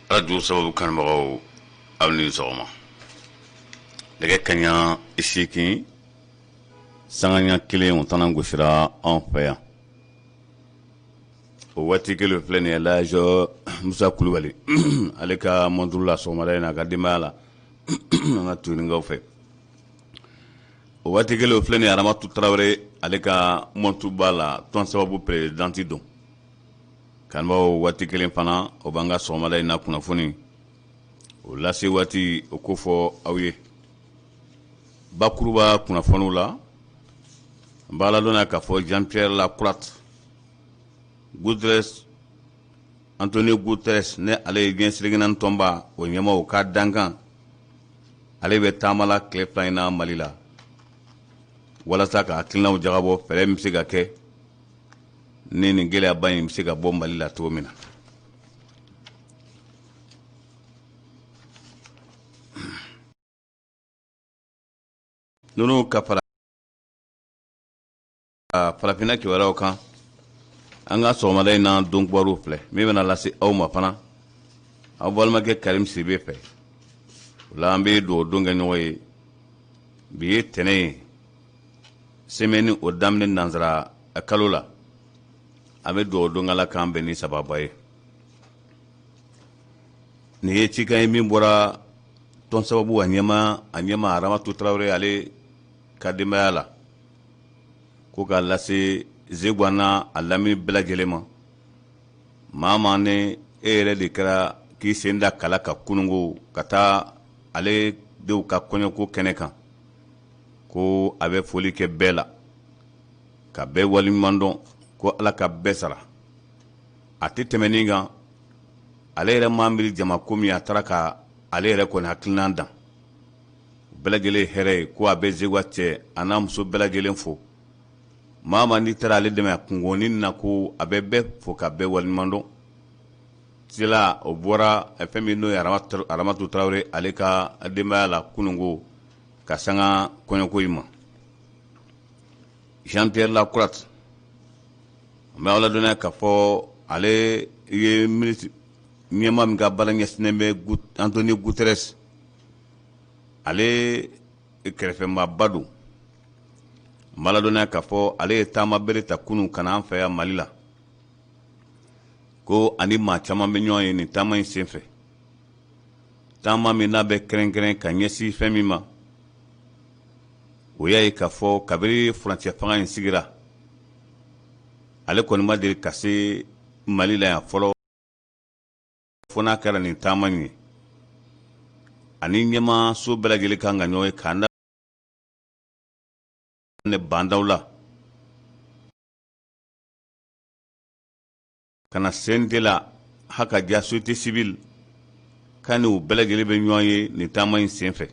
Arajo sababu kanubagaw, aw ni sɔgɔma. Nɛgɛ kaɲa 8 sanga ɲa 1, o tana gosira anw fɛ yan. O waati kelen filɛ nin ye, Laji Musa Kulubali, ale ka mɔnturu la sɔgɔmada in na, a ka denbaya la, an ka tuninkaw fɛ. O waati kelen filɛ nin ye, Aramatu Tarawele, ale ka mɔntu b'a la, tɔn sababu présidente don. Kanubaaw, waati kelen fana, o b'an ka sɔgɔmada in na kunnafoni o lase waati o ko fɔ aw ye. Bakuruba kunnafoniw la, n b'a ladɔnniya k'a fɔ Jean Pierre Lacroix Guterres, Antonio Guterres, ne ale ye diɲɛ seleke naani tɔnba o ɲɛmaaw ka dankan, ale bɛ taama la tile 2 in na Mali la, walasa ka hakilinaw jagabɔ fɛɛrɛ min bɛ se ka kɛ ni nin gɛlɛyaba in bɛ se ka bɔ Mali la cogo min na. Ninnu ka fara farafinna kibaruyaw kan, an ka sɔgɔmada in na don kibaru filɛ min bɛna lase aw ma fana, aw balimakɛ Karim Sidibe fɛ. O la, an bɛ dugawu don kɛ ɲɔgɔn ye. Bi ye tɛnɛ ye, semaine o daminɛ nansara kalo la. An bɛ dugawu don Ala k'an bɛn ni sababa ye. Nin ye cikan ye min bɔra tɔn sababu a ɲɛmaa Aramatu Tarawele, ale ka denbaya la, ko k'a lase Zeguwa n'a a lamini bɛɛ lajɛlen ma. Maa maa ni e yɛrɛ de kɛra k'i sen da kala ka kununko ka taa ale denw ka kɔɲɔko kɛnɛ kan, ko a bɛ foli kɛ bɛɛ la, ka bɛɛ waleɲuman dɔn, ko Ala ka bɛɛ sara. A tɛ tɛmɛ nin kan, ale yɛrɛ maa miiri jama ko min a taara ka ale yɛrɛ kɔni hakilinan dan bɛɛ lajɛlen hɛrɛ ye, ko a bɛ Zeguwa cɛ a n'a muso bɛɛ lajɛlen fo. Maa maa n'i taara ale dɛmɛ a kungoni na, ko a bɛ bɛɛ fo ka bɛɛ waleɲuman dɔn. Sila o bɔra fɛn min n'o ye Aramatu Tarawele, ale ka denbaya la kununko ka sanga kɔɲɔko in ma. Jean Pierre Lacroix, an bɛ aw ladɔnniya k'a fɔ ale ye minisiri ɲɛmaa min ka baara ɲɛsinnen bɛ Antonio Guterres, ale kɛrɛfɛmaaba don. An b'a ladɔnniya k'a fɔ ale ye taama bere ta kunun ka na an fɛ yan Mali la, ko ani maa caman bɛ ɲɔgɔn ye nin taama in senfɛ, taama min n'a bɛ kɛrɛnkɛrɛn ka ɲɛsin fɛn min ma, o y'a ye k'a fɔ kabiri furancɛ fanga in sigira, ale kɔni ma deli ka se Mali la yan fɔlɔ, fo n'a kɛra nin taama in ye. Ani ɲɛmaaso bɛɛ lajɛlen kan ka ɲɔgɔn ye k'an daminɛ Bah N'Daw la ka na CNT la, haka ja société civile k'a ni u bɛɛ lajɛlen bɛ ɲɔgɔn ye nin taama in senfɛ.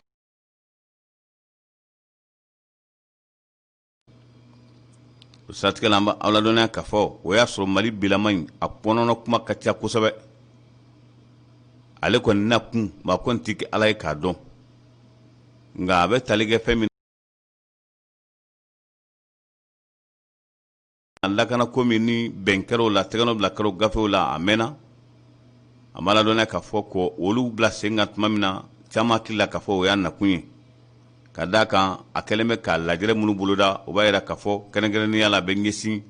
O siratigɛ la, an b'aw ladɔnniya k'a fɔ o y'a sɔrɔ Mali bilama in a kɔnɔna kuma ka ca kosɛbɛ. Ale kɔni na kun maa kɔni tɛ kɛ Ala ye k'a dɔn, nka a bɛ tali kɛ fɛn min lakana ko min ni bɛn kɛra o la, tɛgɛnɔ bila kɛra o gafew la, a mɛnna. An b'a ladɔnniya k'a fɔ ko olu bila sen kan tuma min na, caman hakili la k'a fɔ o y'a nakun ye, ka d'a kan a kɛlen bɛ ka lajɛrɛ minnu boloda, o b'a yira k'a fɔ kɛrɛnkɛrɛnnenya la a bɛ ɲɛsin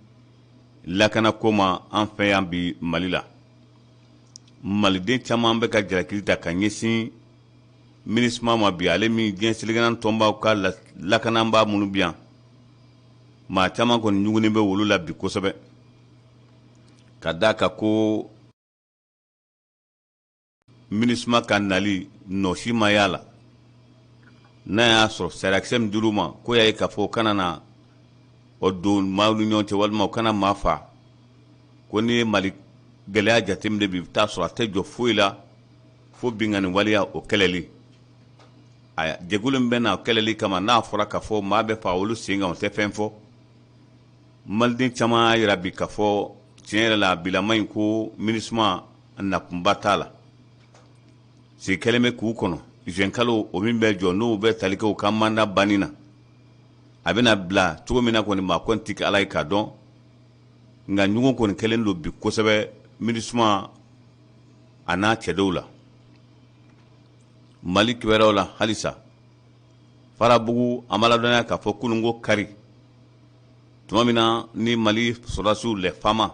lakana ko ma an fɛ yan bi Mali la. Maliden caman bɛ ka jalakili ta ka ɲɛsin MINUSMA ma bi, ale min diɲɛ seleke naani tɔnbaw ka lakanabaa minnu bi yan, maa caman kɔni ɲugunnen bɛ olu la bi kosɛbɛ, ka d'a kan ko MINUSMA ka nali nɔ si ma y'a la. N'a y'a sɔrɔ sariyakisɛ min dir'u ma, ko y'a ye k'a fɔ o kana na o don maaw ni ɲɔgɔn cɛ, walima o kana maa faa, ko n'i ye Mali gɛlɛya jateminɛ bi, i bɛ taa sɔrɔ a tɛ jɔ foyi la fo binkanni waleya o kɛlɛli. A jɛkulu min bɛ na kɛlɛli kama, n'a fɔra k'a fɔ maa bɛ faga olu sen kan, o tɛ fɛn fɔ. Maliden caman y'a jira bi k'a fɔ tiɲɛ yɛrɛ la, a bilama in ko MINUSMA nakunba t'a la. Sigi kɛlen bɛ k'u kɔnɔ juin kalo o min bɛ jɔ, n'o bɛ tali kɛ u ka mandat banni na, a bɛna bila cogo min na kɔni, maa kɔni tɛ Ala ye k'a dɔn. Nka ɲugun kɔni kɛlen don bi kosɛbɛ MINUSMA a n'a cɛdenw la. Mali kibaruyaw la halisa, Farabugu, an b'a ladɔnniya k'a fɔ kununko kari, tuma min na ni Mali sɔrɔdasiw les FAMa,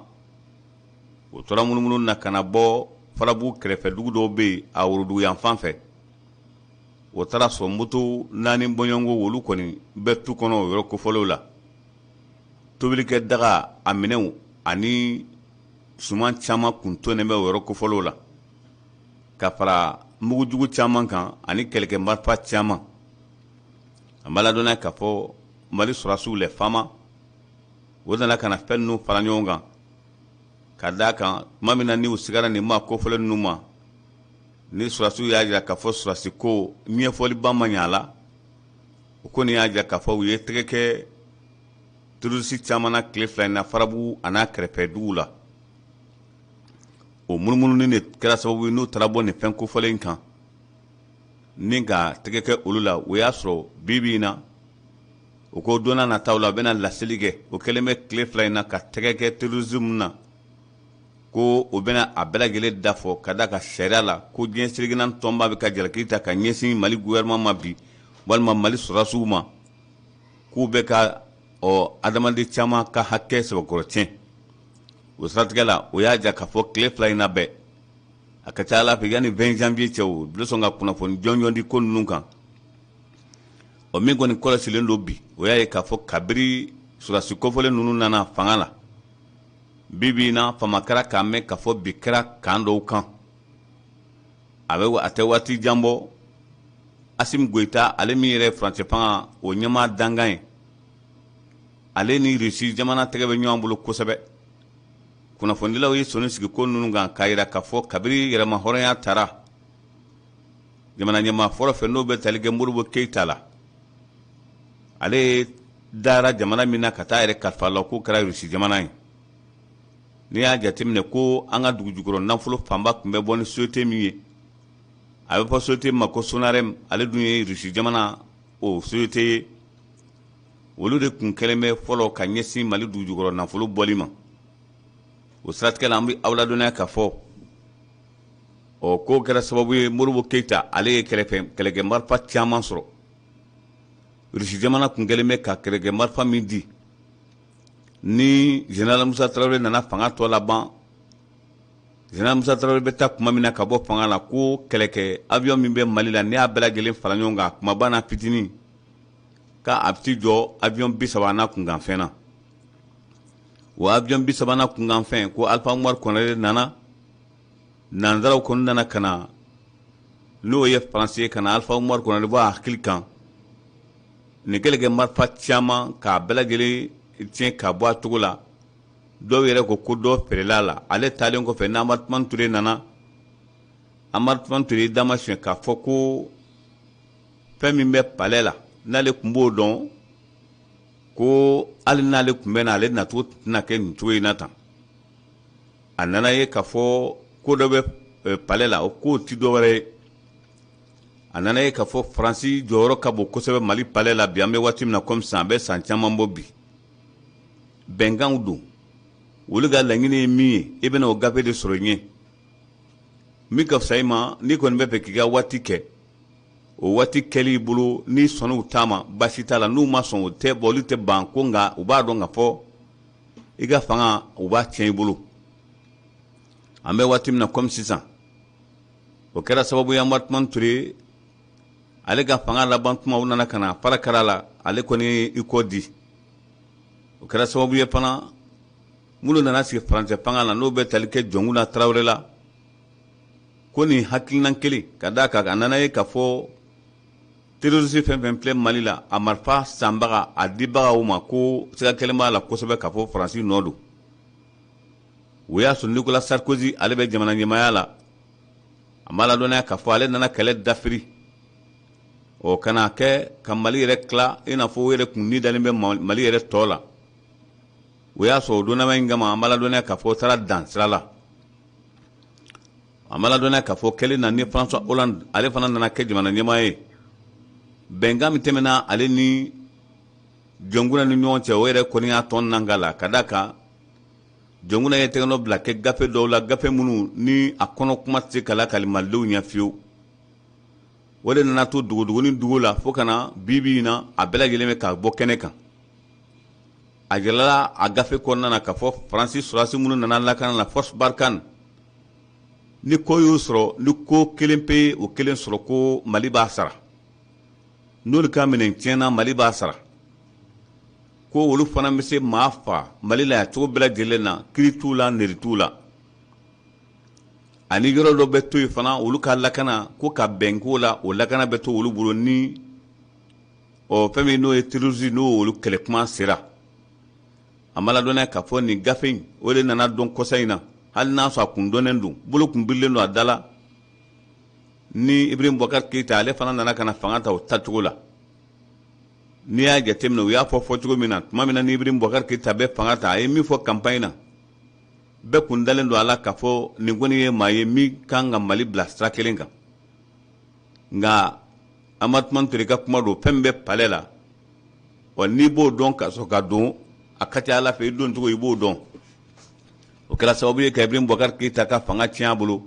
u tora munumunu na ka na bɔ Farabugu kɛrɛfɛ dugu dɔw bɛ yen a worodugu yanfan fɛ, o taara sɔrɔ moto 4 bɔɲɔgɔnko olu kɔni bɛ tu kɔnɔ o yɔrɔ kofɔlenw la. Tobilikɛ daga a minɛnw ani suman caman kun tonnen bɛ o yɔrɔ kofɔlenw la, ka fara mugujugu caman kan ani kɛlɛkɛ marifa caman. An b'a ladɔnniya k'a fɔ Mali sɔrɔdasiw les FAMa, o nana ka na fɛn ninnu fara ɲɔgɔn kan, ka d'a kan tuma min na ni u sigara nin maa kofɔlen ninnu ma, ni sɔrɔdasiw y'a jira k'a fɔ sɔrɔdasi ko ɲɛfɔliba ma ɲɛ a la, o kɔni y'a jira k'a fɔ u ye tɛgɛ kɛ terroriste caman na tile 2 in na Farabugu a n'a kɛrɛfɛ dugu la. O munumununi de kɛra sababu ye n'u taara bɔ nin fɛn kofɔlen in kan ni ka tɛgɛ kɛ olu la. O y'a sɔrɔ bi bi in na, u ko don nataw la u bɛna laseli kɛ. O kɛlen bɛ tile 2 in na ka tɛgɛ kɛ terrorisme na, ko o bɛna a bɛɛ lajɛlen da fɔ, ka da ka sariya la ko diɲɛ seleke naani tɔnba bɛ ka jalaki ta ka ɲɛsin Mali gouvernement ma bi, walima Mali sɔrɔdasiw ma, k'u bɛ ka ɔ adamaden caman ka hakɛ sɛbɛkɔrɔ tiɲɛ. O siratigɛ la, o y'a jira k'a fɔ tile 2 in na bɛɛ, a ka ca ala fɛ, yanni 20 janvier cɛ, o bɛ sɔn ka kunnafoni jɔnjɔn di ko ninnu kan. Ɔ min kɔni kɔlɔsilen don bi, o y'a ye k'a fɔ kabiri sɔrɔdasi kofɔlen ninnu nana fanga la, bi bi in na, fama kɛra k'a mɛn k'a fɔ bi kɛra kan dɔw kan. A bɛ a tɛ waati jan bɔ, Asimi Goyita, ale min yɛrɛ ye furancɛ fanga o ɲɛmaa dankan ye, ale ni Russie jamana tɛgɛ bɛ ɲɔgɔn bolo kosɛbɛ. Kunnafonidilaw ye sɔnni sigi ko ninnu kan k'a jira k'a fɔ kabiri yɛrɛmahɔrɔnya tara jamana ɲɛmaa fɔlɔ fɛ, n'o bɛ tali kɛ Modibo Keyita la, ale dara jamana min na ka taa yɛrɛ kalifa la, k'o kɛra Russie jamana ye. N'i y'a jateminɛ ko an ka dugujukɔrɔ nafolo fanba tun bɛ bɔ ni société min ye, a bɛ fɔ société ma ko Sonarem, ale dun ye Russie jamana o société ye. Olu de tun kɛlen bɛ fɔlɔ ka ɲɛsin Mali dugujukɔrɔ nafolo bɔli ma. O siratigɛ la, an bɛ aw ladɔnniya k'a fɔ ɔ k'o kɛra sababu ye Modibo Keyita, ale ye kɛlɛkɛ marifa caman sɔrɔ. Russie jamana tun kɛlen bɛ ka kɛlɛkɛ marifa min di, ni Général Musa Tarawele nana fanga tɔ laban, Général Musa Tarawele bɛ taa tuma min na ka bɔ fanga la, ko kɛlɛkɛ avion min bɛ Mali la, n'i y'a bɛɛ lajɛlen fara ɲɔgɔn kan, kumaba n'a fitinin, k'a a bɛ t'i jɔ avion 30 n'a kunkanfɛn na. O avion 30 n'a kunkanfɛn, ko Alpha Umaru Konare nana, nanzaraw kɔni nana ka na, n'o ye Faransi ye, ka na Alpha Umaru Konare bɔ a hakili kan nin kɛlɛkɛ marifa caman k'a bɛɛ lajɛlen tiɲɛ ka bɔ a cogo la. Dɔw yɛrɛ ko ko dɔ feerela la. Ale taalen kɔfɛ, n'Amadu Tumani Ture nana, Amadu Tumani Ture dama siɲɛ k'a fɔ ko fɛn min bɛ palais la, n'ale tun b'o dɔn, ko hali n'ale tun bɛ na, ale nacogo tɛna kɛ nin cogo in na tan. A nana ye k'a fɔ ko dɔ bɛ palais la, o k'o ti dɔwɛrɛ ye. A nana ye k'a fɔ Faransi jɔyɔrɔ ka bon kosɛbɛ Mali palais la bi. An bɛ waati min na komi sisan, a bɛ san caman bɔ bi. Bɛnkanw don, olu ka laɲini ye min ye, i bɛna o gafe de sɔrɔ ɲɛ min ka fisa i ma. N'i kɔni bɛ fɛ k'i ka waati kɛ, o waati kɛli i bolo, n'i sɔnna u ta ma, baasi t'a la. N'u ma sɔn, o tɛ bɔ, olu tɛ ban ko, nka u b'a dɔn k'a fɔ i ka fanga, u b'a tiɲɛ i bolo. An bɛ waati min na komi sisan, o kɛra sababu ye Amadu Tumani Ture, ale ka fanga laban tuma, u nana ka na fara kara la, ale kɔni i kɔ di. O kɛra sababu ye fana, minnu nana sigi furancɛ fanga la, n'o bɛ tali kɛ Jɔnkunda Tarawele la, ko nin hakilinan kelen, ka d'a kan a nana ye k'a fɔ terroriste fɛn fɛn filɛ Mali la, a marifa sanbaga, a dibagaw ma, ko siga kɛlen b'a la kosɛbɛ k'a fɔ Faransi nɔ don. O y'a sɔrɔ Nicolas Sarkozy, ale bɛ jamana ɲɛmaaya la. A b'a ladɔnniya k'a fɔ ale nana kɛlɛ dafiri, o kana kɛ ka Mali yɛrɛ tila i n'a fɔ o yɛrɛ kun ni dalen bɛ Mali yɛrɛ tɔ la. O y'a sɔrɔ o donnama in kama, an b'a ladɔnniya k'a fɔ o taara dan sira la. An b'a ladɔnniya k'a fɔ kɛlen na ni François Hollande, ale fana nana kɛ jamana ɲɛmaa ye, bɛnkan min tɛmɛna ale ni Jɔnkunda ni ɲɔgɔn cɛ, o yɛrɛ kɔni y'a tɔn nanka la, ka d'a kan Dioncounda ye tɛgɛnɔ bila kɛ gafe dɔw la, gafe minnu ni a kɔnɔ kuma tɛ se ka lakali malidenw ɲɛ fiyewu. O de nana to dogodogonin dogo la fo ka na bi bi in na, a bɛɛ lajɛlen bɛ ka bɔ kɛnɛ kan. A yirala a gafe kɔnɔna na k'a fɔ Faransi sɔrɔdasi minnu nana lakana la, Force Barkhane, ni ko y'o sɔrɔ, ni ko kelen pe o kelen sɔrɔ, ko Mali b'a sara. N'olu ka minɛn tiɲɛna, Mali b'a sara. Ko olu fana bɛ se maa fa Mali la yan cogo bɛɛ lajɛlen na, kiri t'u la, neri t'u la. Ani yɔrɔ dɔ bɛ to yen fana, olu ka lakana ko ka bɛn ko la, o lakana bɛ to olu bolo ni ɔ fɛn min n'o ye terrorisme, n'o olu kɛlɛ kuma sera. An b'a ladɔnniya k'a fɔ nin gafe in, o de nana dɔn kɔsa in na, hali n'a sɔrɔ a kun dɔnnen don, bolo kun birilen don a da la. Ni Ibrahim Boubacar Keita, ale fana nana ka na fanga ta o tacogo la. N'i y'a jateminɛ, u y'a fɔ fɔcogo min na, tuma min na ni Ibrahim Boubacar Keita bɛ fanga ta, a ye min fɔ campagne na, bɛɛ kun dalen don a la k'a fɔ nin kɔni ye maa ye min kan ka Mali bila sira kelen kan. Nka Amadu Tumani Ture ka kuma don, fɛn min bɛ palais la, wa n'i b'o dɔn ka sɔrɔ ka don, a ka ca Ala fɛ, i don cogo i b'o dɔn. O kɛra sababu ye ka Ibrahim Boubacar Keita ka fanga tiɲɛ a bolo,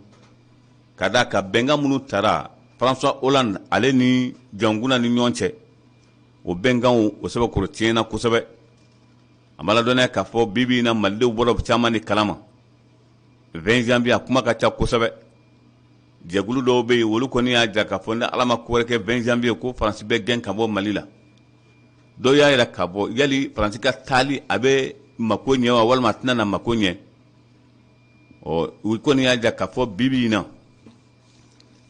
ka d'a kan bɛnkan minnu tara François Hollande ale ni Dioncounda ni ɲɔgɔn cɛ, o bɛnkanw o sɛbɛkɔrɔ tiɲɛna kosɛbɛ. An b'a ladɔnniya k'a fɔ bi bi in na, malidenw bɔra caman de kalama 20 janvier, a kuma ka ca kosɛbɛ. Jɛkulu dɔw bɛ yen, olu kɔni y'a jira k'a fɔ ni Ala ma ko wɛrɛ kɛ, 20 janvier ko Faransi bɛ gɛn ka bɔ Mali la. Dɔw y'a jira k'a bɔ yali Faransi ka taali a bɛ mako ɲɛ wa, walima a tɛna na mako ɲɛ. Ɔ u kɔni y'a jira k'a fɔ bi bi in na,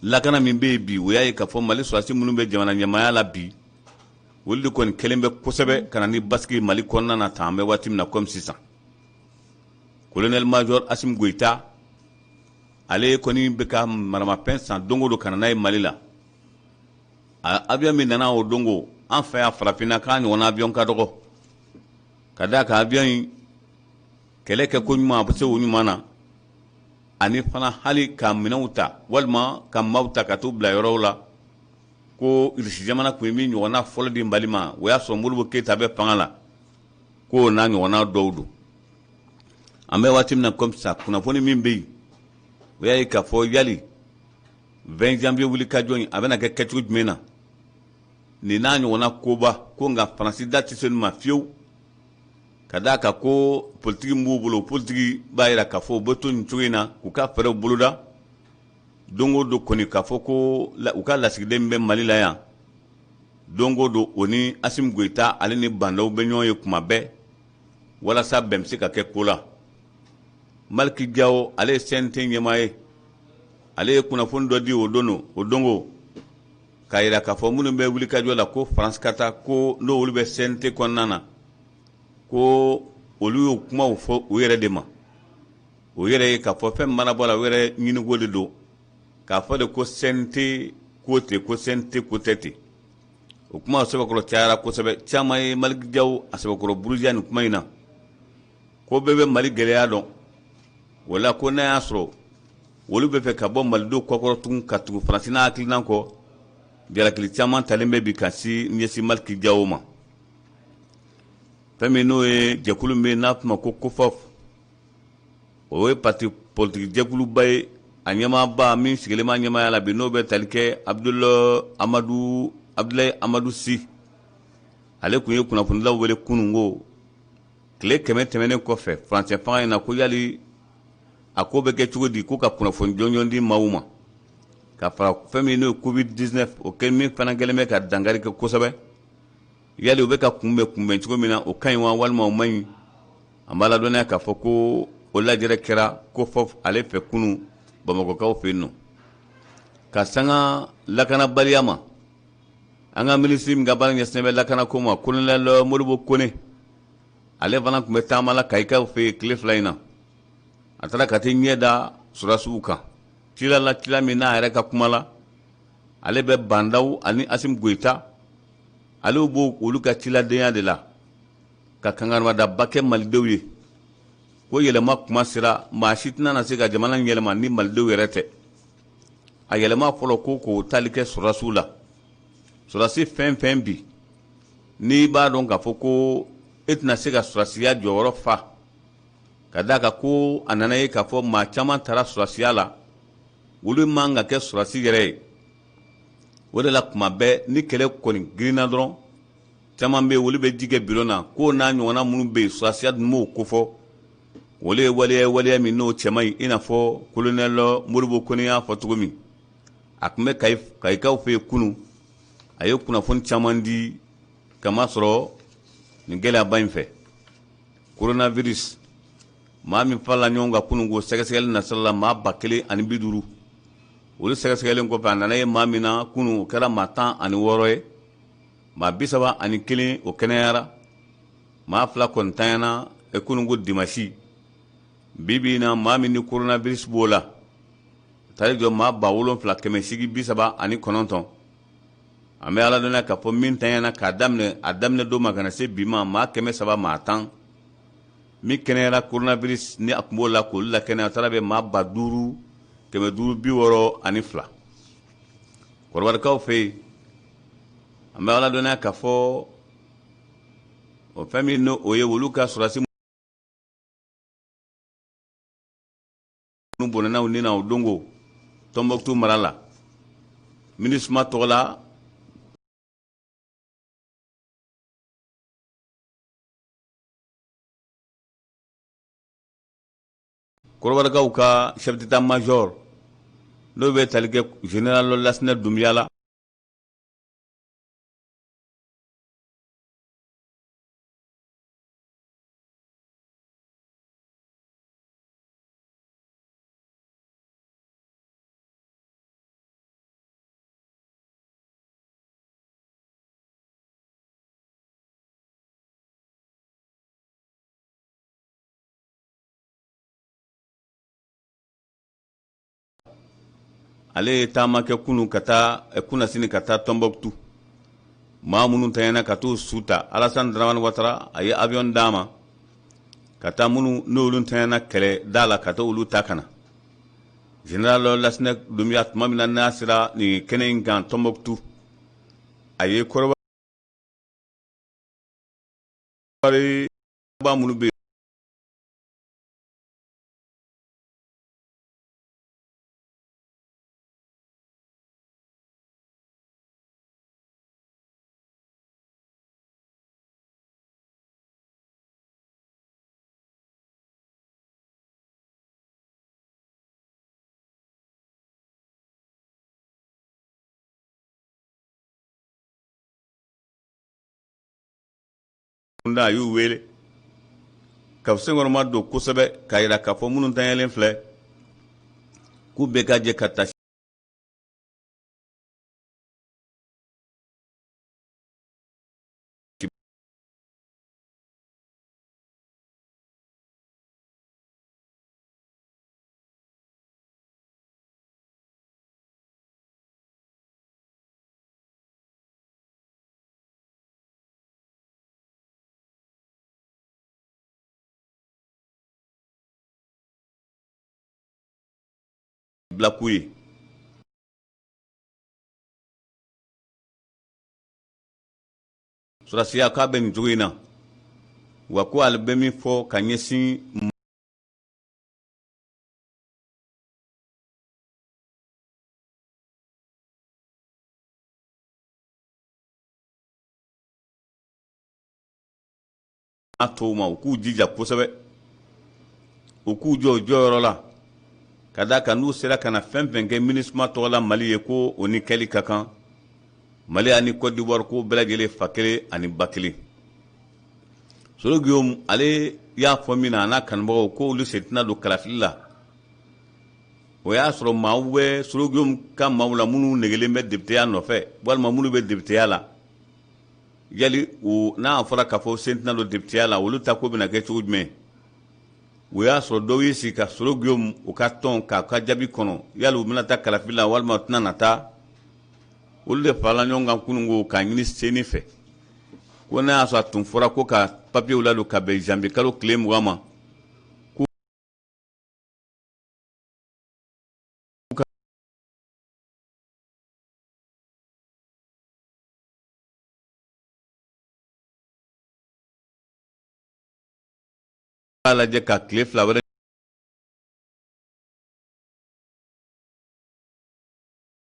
lakana min bɛ yen bi, o y'a ye k'a fɔ Mali sɔrɔdasi minnu bɛ jamana ɲɛmaaya la bi, olu de kɔni kɛlen bɛ kosɛbɛ ka na ni basigi Mali kɔnɔna na tan. An bɛ waati min na komi sisan, colonel major Assimi Goïta, ale kɔni bɛ ka maramafɛn san don o don ka na n'a ye Mali la. A avion min nana o don ko, an fɛ yan farafinna, k'a ɲɔgɔnna avion ka dɔgɔ, ka d'a kan avion in kɛlɛ kɛ ko ɲuman, a bɛ se o ɲuman na, ani fana hali ka minɛnw ta walima ka maaw ta ka t'u bila yɔrɔw la. Ko Irisi jamana tun ye min ɲɔgɔnna fɔlɔ di Mali ma, o y'a sɔrɔ Modibo Keyita bɛ fanga la, k'o n'a ɲɔgɔnna dɔw don. An bɛ waati min na komi sisan, kunnafoni min bɛ yen, o y'a ye k'a fɔ yali 20 janvier wulikajɔ in, a bɛna kɛ kɛcogo jumɛn na, nin n'a ɲɔgɔnna koba ko. Nka Faransi da tɛ se nin ma fiyewu, ka d'a kan ko politiki min b'u bolo, politiki b'a jira k'a fɔ u bɛ to nin cogo in na k'u ka fɛɛrɛw boloda don o don kɔni, k'a fɔ ko u ka lasigiden bɛ Mali la yan don o don, o ni Assimi Goïta ale ni Bah N'Daw bɛ ɲɔgɔn ye kuma bɛɛ, walasa bɛn bɛ se ka kɛ ko la. Malick Diaw, ale ye CNT ɲɛmaa ye, ale ye kunnafoni dɔ di o don o dongo k'a jira k'a fɔ minnu bɛ wulikajɔ la ko France ka taa, ko n'olu bɛ CNT kɔnɔna na, ko olu y'o kumaw fɔ u yɛrɛ de ma. O yɛrɛ ye k'a fɔ fɛn mana bɔ la, o yɛrɛ ɲiniko de don, k'a fɔ de ko CNT ko ten, ko CNT ko tɛ ten. O kuma sɛbɛkɔrɔ cayara kosɛbɛ. Caman ye Malick Diaw a sɛbɛkɔrɔ buruja nin kuma in na, ko bɛɛ bɛ Mali gɛlɛya dɔn o la, ko n'a y'a sɔrɔ olu bɛ fɛ ka bɔ malidenw kɔkɔrɔ tugun ka tugu Faransi n'a hakilinan kɔ. Jalakili caman talen bɛ bi ka si ɲɛsin Malick Diaw ma. Fɛn min n'o ye jɛkulu min n'a fɔ ma ko COFOP, o ye parti politique jɛkuluba ye, a ɲɛmaaba min sigilen b'a ɲɛmaaya la bi, n'o bɛ tali kɛ Abdoulaye Amadou Sy, ale tun ye kunnafonidilaw wele kunun ko tile 100 tɛmɛnen kɔfɛ furancɛ fanga in na, ko yali a ko bɛ kɛ cogo di, ko ka kunnafoni jɔnjɔn di maaw ma, ka fara fɛn min n'o ye Covid 19, o kɛ min fana kɛlen bɛ ka dankari kɛ kosɛbɛ, yali u bɛ ka kunbɛn cogo min na, o ka ɲi wa walima o man ɲi? An b'a ladɔnniya k'a fɔ ko o lajɛrɛ kɛra COFOP ale fɛ kunun Bamakɔkaw fɛ yen nɔ. Ka sanga lakanabaliya ma, an ka minisiri min ka baara ɲɛsinnen bɛ lakanako ma, colonel Modibo Kone, ale fana tun bɛ taama la Kayikaw fɛ yen tile 2 in na. A taara ka t'i ɲɛ da sɔrɔdasiw kan cila la, cila min n'a yɛrɛ ka kuma la, ale bɛ Bah N'Daw ani Assimi Goïta, ale b'o olu ka ciladenya de la, ka kankarimada kɛ malidenw ye ko yɛlɛma kuma sera, maa si tɛna na se ka jamana yɛlɛma ni malidenw yɛrɛ tɛ. A yɛlɛma fɔlɔ ko k'o tali kɛ sɔrɔdasiw la. Sɔrɔdasi fɛn fɛn bi n'i b'a dɔn k'a fɔ ko e tɛna se ka sɔrɔdasiya jɔyɔrɔ fa. Ka d'a kan ko a nana ye k'a fɔ maa caman taara sɔrɔdasiya la, olu man ka kɛ sɔrɔdasi yɛrɛ ye. O de la kuma bɛɛ ni kɛlɛ kɔni girinna dɔrɔn, caman bɛ yen, olu bɛ ji kɛ bidon na. K'o n'a ɲɔgɔnna minnu bɛ yen, sɔrɔdasiya dun b'o kofɔ. Olu ye waleya waleya min n'o cɛ man ɲi, i n'a fɔ kolonɛli Modibo Kone y'a fɔ cogo min. A tun bɛ Kayikaw fɛ yen kunun, a ye kunnafoni caman di kamasɔrɔ nin gɛlɛyaba in fɛ, coronavirus. Maa min farala ɲɔgɔn kan kunun ko sɛgɛsɛgɛli nasira la, maa 1050, olu sɛgɛsɛgɛlen kɔfɛ, a nana ye maa min na kunun, o kɛra maa 16 ye. Maa 31, o kɛnɛyara. Maa 2 kɔni tanyana kunun ko dimasi. Bi bi in na, maa min ni coronavirus b'o la, taar'i jɔ maa 7839. An bɛ ala dɔnniya k'a fɔ min tanyana k'a daminɛ a daminɛ don ma ka na se bi ma, maa 300 maa 10. Min kɛnɛyara coronavirus ni a tun b'o la, k'olu lakɛnɛya, taara bɛ maa 5562. Kɔrɔbarikaw fɛ yen, an bɛ ala dɔnniya k'a fɔ o fɛn min n'o ye olu ka sɔrɔdasi minnu bɔnɛna u ni na o dongo Tɔnbɔkutu mara la, MINUSMA tɔgɔ la. Kɔrɔbarikaw ka chef d'état major n'o bɛ tali kɛ général Lasinɛ Dunbiya la, ale ye taama kɛ kunun ka taa kunasini ka taa Tɔnbɔkutu. Maa minnu tanyana ka t'u su ta, Alassane Dramane Ouattara a ye avion d'a ma ka taa minnu n'olu tanyana kɛlɛ da la, ka taa olu ta ka na. Général Lasinɛ Dunbiya, tuma min na n'a sera nin kɛnɛ in kan Tɔnbɔkutu, a ye kɔrɔba minnu bɛ a y'u wele ka senkɔrɔma don kosɛbɛ, k'a jira k'a fɔ minnu tanyalen filɛ, k'u bɛɛ ka jɛ ka taa bila k'u ye. Sɔrɔdasiya k'a bɛ nin cogo in na wa, ko ale bɛ min fɔ ka ɲɛsin tɔw ma, u k'u jija kosɛbɛ, u k'u jɔ u jɔyɔrɔ la, ka d'a kan n'u sera ka na fɛn fɛn kɛ MINUSMA tɔgɔ la Mali ye, ko o ni kɛli ka kan. Mali ani Côte d'Ivoire, ko bɛɛ lajɛlen fa kelen ani ba kelen. Soro Guillaume, ale y'a fɔ min na, a n'a kanubagaw ko olu sen tɛna don kalafili la. O y'a sɔrɔ maaw bɛ Soro Guillaume ka maaw la minnu negelen bɛ députéya nɔfɛ, walima minnu bɛ députéya la. Yali o n'a fɔra k'a fɔ sen tɛna don députéya la, olu ta ko bɛna kɛ cogo jumɛn? O y'a sɔrɔ dɔw y'i sigi ka Soro Guillaume u ka tɔn k'a ka jaabi kɔnɔ, yali u bɛna taa kalafili la walima u tɛna na taa. Olu de farala ɲɔgɔn kan kununko k'a ɲini CENI fɛ ko n'a y'a sɔrɔ a tun fɔra ko ka papiyew ladon ka bɛn janvier kalo tile 20 ma. lajɛ ka tile 2 wɛrɛ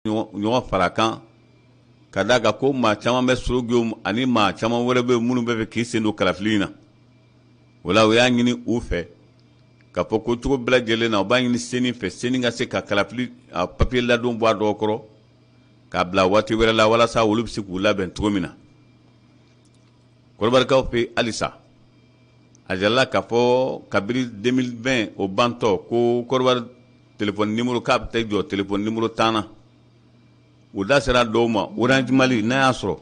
ɲɔgɔn fara kan, ka d'a kan ko maa caman bɛ Soroguillaume ani maa caman wɛrɛ bɛ minnu bɛ fɛ k'i sen don kalafili in na. O la, u y'a ɲini u fɛ k'a fɔ ko cogo bɛɛ lajɛlen na, u b'a ɲini CENI fɛ, CENI ka se ka kalafili a papiye ladon bɔ a dɔgɔ kɔrɔ k'a bila waati wɛrɛ la, walasa olu bɛ se k'u labɛn cogo min na. Kɔdiwarikaw fɛ halisa, a jirala k'a fɔ kabiri 2020 o bantɔ, ko Kɔdiwari téléphone numéro k'a bɛ taa jɔ téléphone numéro 10 na. U da sera dɔw ma, Orange Mali. N'a y'a sɔrɔ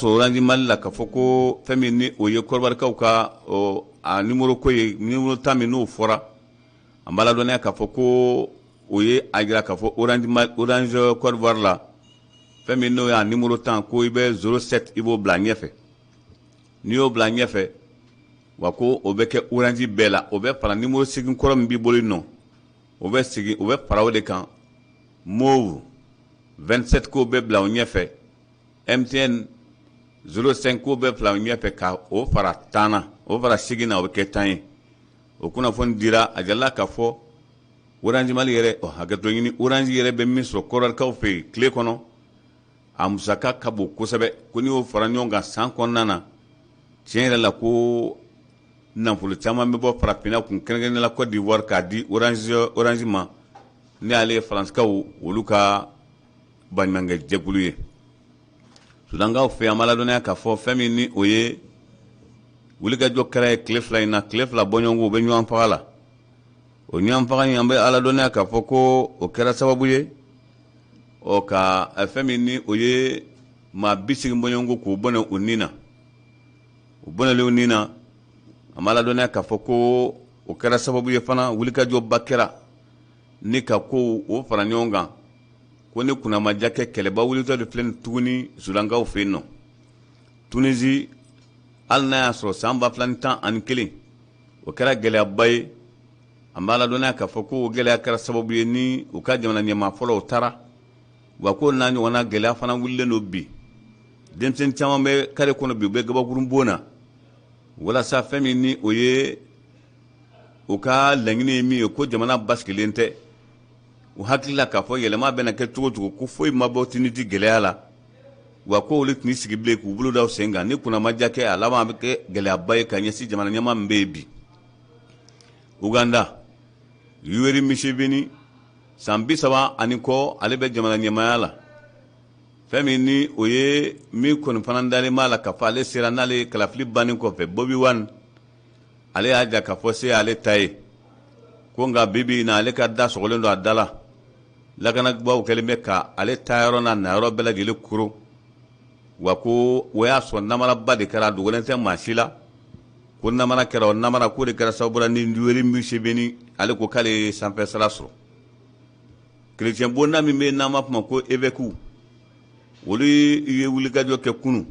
Orange Mali la, k'a fɔ ko fɛn min ni o ye Kɔdiwarikaw ka a numéro ko ye, numéro 10 min n'o fɔra, an b'a ladɔnniya k'a fɔ ko o ye a jira k'a fɔ Orange Mali, Orange Côte d'Ivoire la, fɛn min n'o y'a numéro 10, ko i bɛ 07, i b'o bila ɲɛfɛ. N'i y'o bila ɲɛfɛ wa, ko o bɛ kɛ Orange bɛɛ la, o bɛ fara numéro 8 kɔrɔ min b'i bolo nɔ, o bɛ sigi, o bɛ fara o de kan. Moov 27, k'o bɛ bila o ɲɛfɛ. MTN 05, k'o bɛ bila o ɲɛfɛ, ka o fara 10 na, o fara 8 na, o bɛ kɛ 10 ye. O kunnafoni dira. A jirala k'a fɔ Orange Mali yɛrɛ, o hakɛto ɲini, Orange yɛrɛ bɛ min sɔrɔ Kɔdiwarikaw fɛ yen tile kɔnɔ, a musaka ka bon kosɛbɛ. Ko n'i y'o fara ɲɔgɔn kan san kɔnɔna na, tiɲɛ yɛrɛ la, ko nafolo caman bɛ bɔ farafinna kun, kɛrɛnkɛrɛnnenya la Côte d'Ivoire, k'a di Orange ma, ni ale ye Faransikaw olu ka baɲumankɛ jɛkulu ye. Sudankaw fɛ, an b'a ladɔnniya k'a fɔ fɛn min ni o ye wulikajɔ kɛra ye tile 2 in na, tile 2 bɔɲɔgɔnko, u bɛ ɲɔgɔn faga la. O ɲɔgɔn faga in, an bɛ ala dɔnniya k'a fɔ ko o kɛra sababu ye ɔ ka fɛn min ni o ye maa 80 bɔɲɔgɔnko k'o bɔnɛ u ni na. U bɔnɛlen u ni na, an b'a ladɔnniya k'a fɔ ko o kɛra sababu ye fana, wulikajɔba kɛra ni ka ko o fara ɲɔgɔn kan, ko ni kunnamaja kɛ, kɛlɛba wulitɔ de filɛ nin tuguni Sudankaw fɛ yen nɔ. Tunisie, hali n'a y'a sɔrɔ san 2011, o kɛra gɛlɛyaba ye, an b'a ladɔnniya k'a fɔ ko o gɛlɛya kɛra sababu ye ni u ka jamana ɲɛmaa fɔlɔ taara wa, ko n'a ɲɔgɔnna gɛlɛya fana wulilen don bi. Denmisɛnnin caman bɛ kare kɔnɔ bi, u bɛ gabakurun bon na, walasa fɛn min ni o ye u ka laɲini ye min ye, ko jamana basigilen tɛ. U hakili la k'a fɔ yɛlɛma bɛna kɛ cogo cogo, ko foyi ma bɔ Tunisie gɛlɛya la wa, ko olu tun sigi bilen k'u bolo da sen kan. Ni kunnamaja kɛ, a laban a bɛ kɛ gɛlɛyaba ye ka ɲɛsin jamana ɲɛmaa min bɛ yen bi. Uganda, Yoweri Museveni, san 30 ani kɔ, ale bɛ jamana ɲɛmaaya la. Fɛn min ni o ye min kɔni fana dalen b'a la k'a fɔ ale sera n'ale ye kalafili bannen kɔfɛ, Bobi Wine, ale y'a jira k'a fɔ se ale ta ye ko, nka bi bi in na, ale ka da sɔgɔlen don a da la. Lakanabaaw kɛlen bɛ ka ale taayɔrɔ n'a nayɔrɔ bɛɛ lajɛlen koron wa, ko o y'a sɔrɔ namaraba de kɛra, a dogolen tɛ maa si la ko namara kɛra. O namara k'o de kɛra sababu ni Yoweri Museveni, ale ko k'ale ye sanfɛ sira sɔrɔ. Kerecɛn bonda min bɛ yen n'an b'a fɔ ma ko évêque, olu ye wulikajɔ kɛ kunun.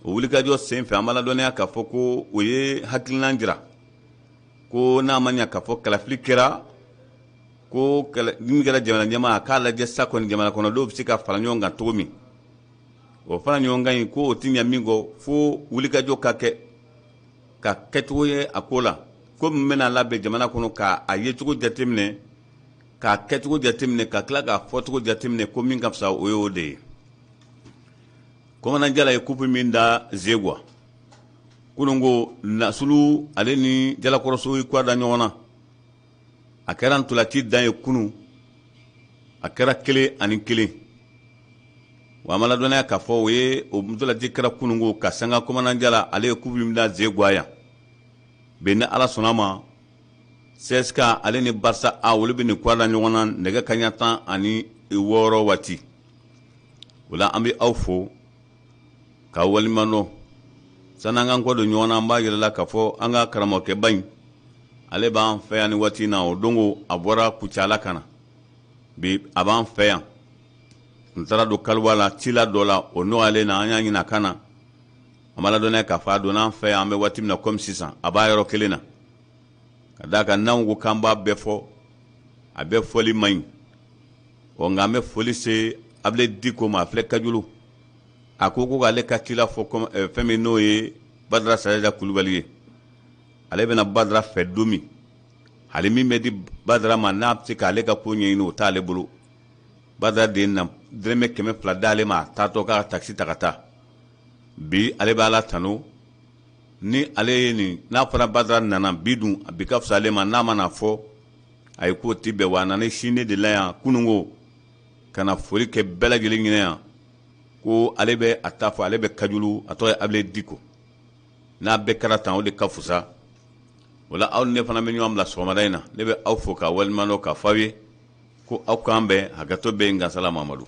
O wulikajɔ sen fɛ, an b'a ladɔnniya k'a fɔ ko o ye hakilina jira ko n'a ma ɲɛ k'a fɔ kalafili kɛra, ko min kɛra jamana ɲɛmaa, a k'a lajɛ sa kɔni, jamana kɔnɔdenw bɛ se ka fara ɲɔgɔn kan cogo min. O fara ɲɔgɔn kan in, ko o tɛ ɲɛ min kɔ, fo wulikajɔ ka kɛ ka kɛcogo ye a ko la, ko min bɛna labɛn jamana kɔnɔ, k'a yecogo jateminɛ, k'a kɛcogo jateminɛ, ka tila k'a fɔcogo jateminɛ, ko min ka fisa, o ye o de ye. Kɔmanajala ye coupe min da Zeguwa kunun, ko Nasulu ale ni Jalakɔrɔso ye kura da ɲɔgɔn na, a kɛra ntolaci dan ye kunun, a kɛra 1-1. Wa an b'a ladɔnniya k'a fɔ o ye o ntolaci kɛra kunun ko ka sanga Kɔmanajala ale ye coupe min da Zeguwa yan bi. Ni Ala sɔnna ma, CSK ale ni Barça A, olu bɛ nin kura da ɲɔgɔn na nɛgɛ kaɲa 16 waati. O la, an bɛ aw fo ka waleɲuman dɔn. Sani an k'an kɔ don ɲɔgɔn na, an b'a yɛrɛ la k'a fɔ an ka karamɔgɔkɛba in, ale b'an fɛ yan ni waati in na. O don a bɔra Kucala ka na, bi a b'an fɛ yan. N taara don kaliwa la cila dɔ la, o nɔgɔyalen na, an y'a ɲini a ka na. An b'a ladɔnniya k'a fɔ a donna an fɛ yan. An bɛ waati min na komi sisan, a b'a yɔrɔ kelen na, ka d'a kan n'anw ko k'an b'a bɛɛ fɔ, a bɛɛ fɔli man ɲi. Ɔ nka an bɛ foli se Abile Diko ma, a filɛ Kajolo. A ko k'ale ka cila fɔ fɛn min n'o ye Badara Sajaja Kulubali ye. Ale bɛna Badara fɛ don min, hali min bɛ di Badara ma n'a bɛ se k'ale ka ko ɲɛɲini, o t'ale bolo. Badara de na dɛrɛmɛ 200 d'ale ma, a taatɔ k'a ka takisi ta ka taa. Bi ale bɛ Ala tanu ni ale ye nin. N'a fɔra Badara nana bi dun, a bi ka fisa ale ma. N'a mana fɔ a ye k'o ti bɛn wa, a nana sini de la yan kununko ka na foli kɛ bɛɛ lajɛlen ɲinɛ yan, ko ale bɛ a ta fɔ, ale bɛ kajulu, a tɔgɔ ye Abile Diko. N'a bɛɛ kɛra tan, o de ka fusa. O la, aw ni ne fana bɛ ɲɔgɔn bila sɔgɔmada in na. Ne bɛ aw fo k'a waleɲuman dɔn, k'a fɔ aw ye ko aw k'an bɛn. Hakɛto bɛ yen. Gasala Mamadu.